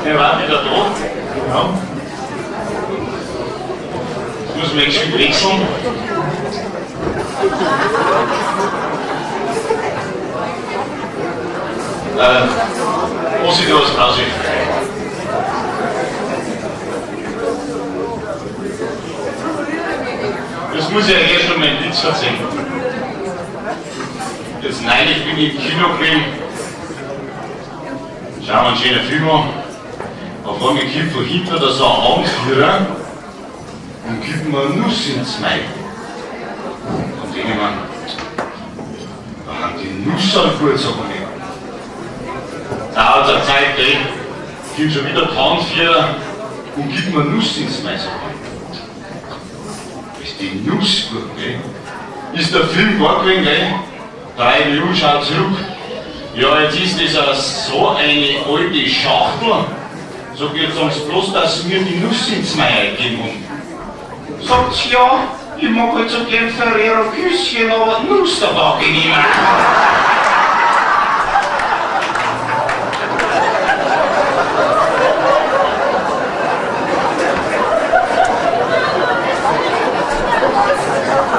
Wir waren wieder da. Ja. Jetzt muss man geschwind wechseln. Ossi, du hast Pause. Das muss ich ja erst schon meinen Witz erzählen. Jetzt neulich bin ich im Kino gewesen. Schauen wir einen schönen Film an. Auf einmal kommt von hinten da so ein Anführer und gibt mir eine Nuss ins Maul. Und denke ich mir, da haben die Nuss an gut, sag ich mir. Dauert eine Zeit, gell? Kommt schon wieder der Anführer und gibt mir eine Nuss ins Maul, sag ich. Ist die Nuss gut, gell? Ist der Film gar gewesen, gell? 3 Minuten schaut zurück. Ja, jetzt ist das auch so eine alte Schachtel. Sag ich, jetzt sagen sie bloß, dass sie mir die Nuss ins Maul gegeben haben. Sagt sie, ja, ich mag halt so gern Ferrero Küsschen, aber Nuss, da mag ich nicht mehr.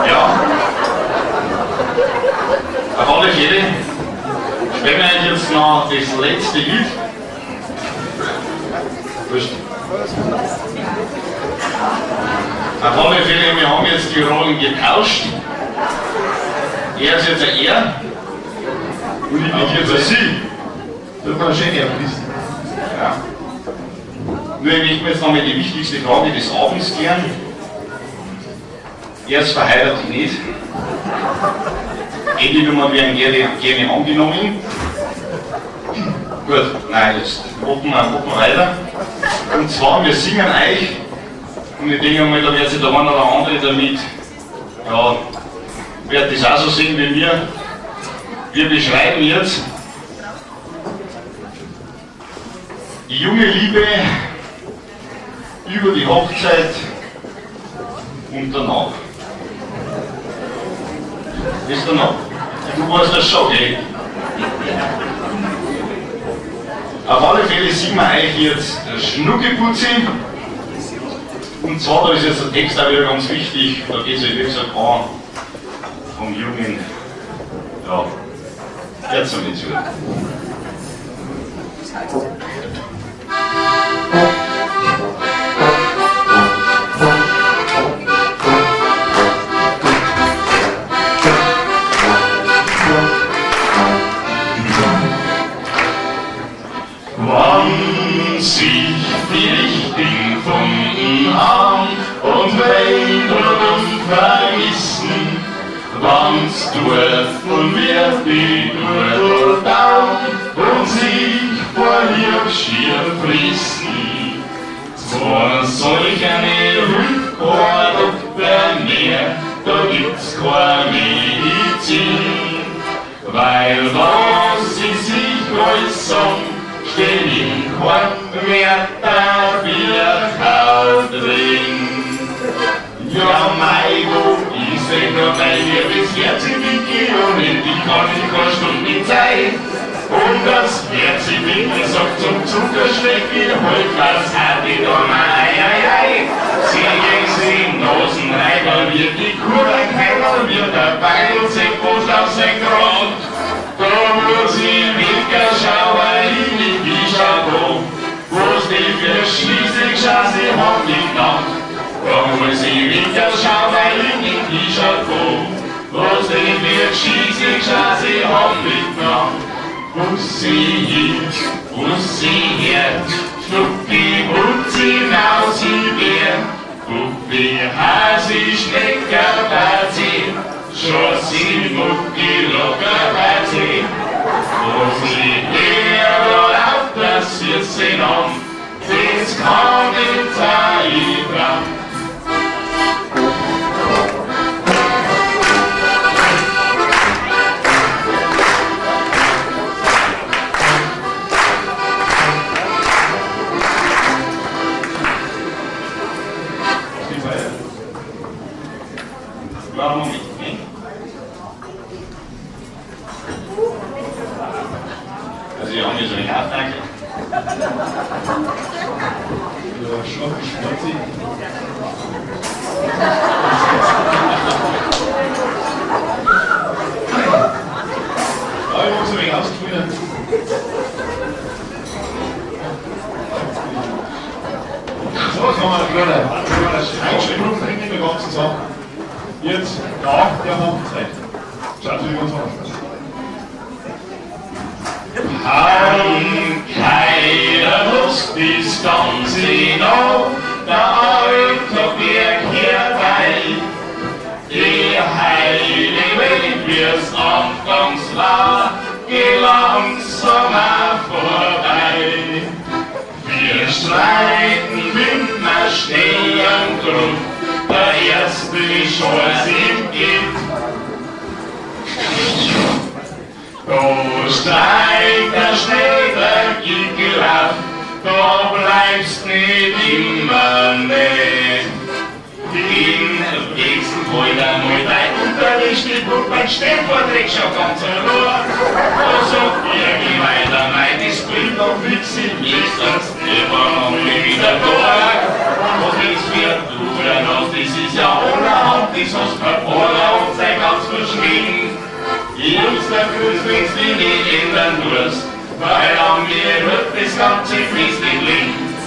Ja. Auf alle Fälle spielen wir jetzt noch das letzte Lied. Wurscht. Auf alle Fälle, wir haben jetzt die Rollen getauscht. Er ist jetzt ein Er und ich bin jetzt ein Sie. Das war schön erfrischend. Ja. Nur ich möchte mir jetzt nochmal die wichtigste Frage des Abends klären. Er ist verheiratet nicht. Handynummern werden gerne angenommen. Gut, nein, jetzt machen wir weiter. Und zwar, wir singen euch, und ich denke mal, da wird sich der eine oder andere damit, ja, wird das auch so sehen wie wir. Wir beschreiben jetzt die junge Liebe über die Hochzeit und danach. Ist danach. Du weißt das schon, gell? Auf alle Fälle singen wir euch jetzt Schnuckiputzi. Und zwar, da ist jetzt der Text auch wieder ganz wichtig, da geht es ja, wie gesagt, an vom Jungen. Ja, jetzt noch nicht zu. Wann sich die Richtigen gefunden haben und wein und vergessen, wann's dürfen wir die Dudel down und sich vor ihr schier frissen. Zwar solch eine hilft kein Doktor mehr, da gibt's keine Medizin, weil was sie sich alles sagen, steht in kein Wörterbuch drin. Ja, mei, wo ist denn nur mein liebes Herz in die ohne die kann ich keine Stunde nicht sein. Und das Herz in Winkel sagt zum Zuckerschnecke, halt was hat die da ei, ei, ei. Sie gegen sie Nasenreiber wird die Kurve keiner wird dabei und sie post auf sein Grad. Da muss ich Winkel schauen, in die Bischof, wo's die für schließlich Schase haben die Nacht. Da muss ich Winkel schauen, in die Bischof, wo's die für schließlich Schase haben die Nacht. Bussi hin, Bussi her, Schnucki, Putzi, Nausi, Bär, Puppi, Hasi, Schnecker, Bazi, Schossi, Mucki, Locker, Bazi. Bussi her, da lauft das Hirsen an, das kann nicht sein dran. Also, ich habe mir so einen Auftrag. war schon schmutzig. Ja, ich hab's ein wenig ausgefallen. So, jetzt haben wir einen kleinen Einschränkung drin in der ganzen Sache. Jetzt nach der Hochzeit. Schaut sich ganz anders aus. Haben keine Lust, ist ganz genau, der alte Berg herbei. Die heilige Welt wird's anfangs war, geh langsam auch vorbei. Wir streiten mit ner schnellen Druck, der erste Chance ihm gibt. Da steigt der Schnee, der Gickel auf, da bleibst nicht immer nicht. In nächsten Fall einmal dein Unterricht, die Puppen stehen vor Dreck schon ganz allein. Da sagt ihr, geh weiter, mein, das bringt doch nix, im nächsten immer noch wieder da. Und was ist für du denn hast, das ist ja allerhand, das hast verloren und sei ganz verschwiegen. Ich hab's der Fuß, wenn's dich nicht ändern tust, weil an mir wird das ganze Fest nicht liegen.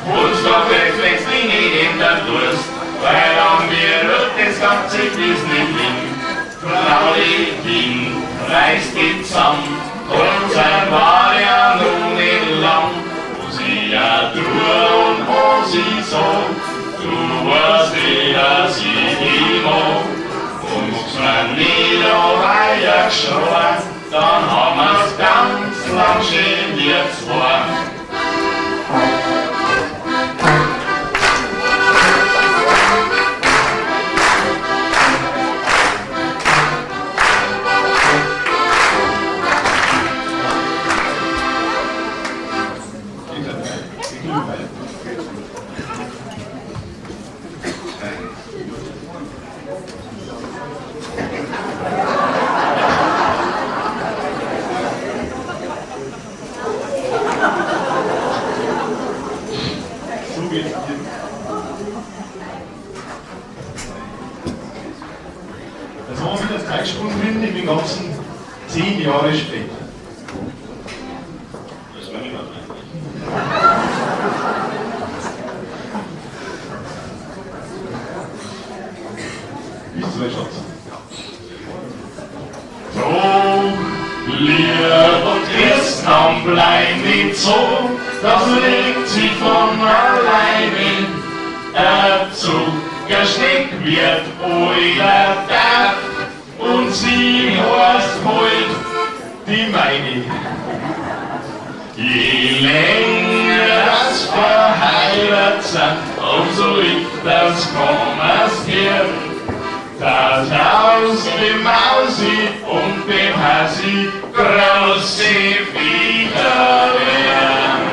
Uns doch wenn's dich nicht ändern tust, weil an mir wird das ganze Fest nicht liegen. Frau Kind, reiß dich zusammen, und sein war ja nun nicht lang, wo sie ja tut und wo sie sagt, du weißt eh, dass ich dich mag. Und mir nicht auf Eier geschrien, dann haben wir's ganz lang schön, wir zwei. So geht's dir. Jetzt haben wir wieder das Zeitsprung drin, in den ganzen 10 Jahre später. Das war nicht mehr drin. Bist du Schatz? Doch, Lieb und Christbaum bleib nicht so, das legt sich von alleine. Der Zuckerschneck wird euer Tag und sie heißt heut die meine. Je länger das verheiratet sind, umso öfters kommen's her. Das Haus dem Mausi und dem Hasi große Viecher werden.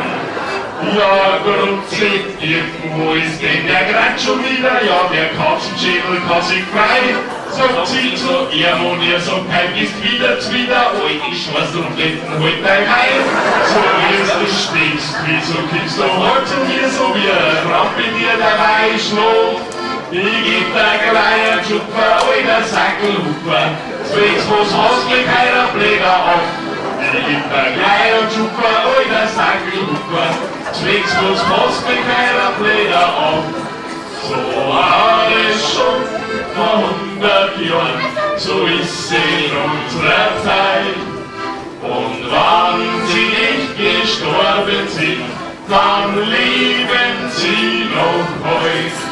Ja, Grutzi, irgendwo ist denn der Grad schon wieder, ja, der Katzenschädel kann sich frei. Sagt sie zu ihm und ihr sagt, heim ist wieder zwider, alte Schwarz und Flecken halt dein Heim. So wie du stinkst, wieso kommst du heute zu mir, so wie ein Kramp in dir dabei schlägt. Ich geb dir gleich einen Schupfer, alter Sackelhufer, zwecks was hast, leg keiner Blätter auf. Ich geb dir gleich einen Schupfer, alter Sackelhufer, zwecks was hast, leg keiner Blätter auf. So war es schon vor 100 Jahren, so ist sie in unserer Zeit. Und wann sie nicht gestorben sind, dann leben sie noch heut.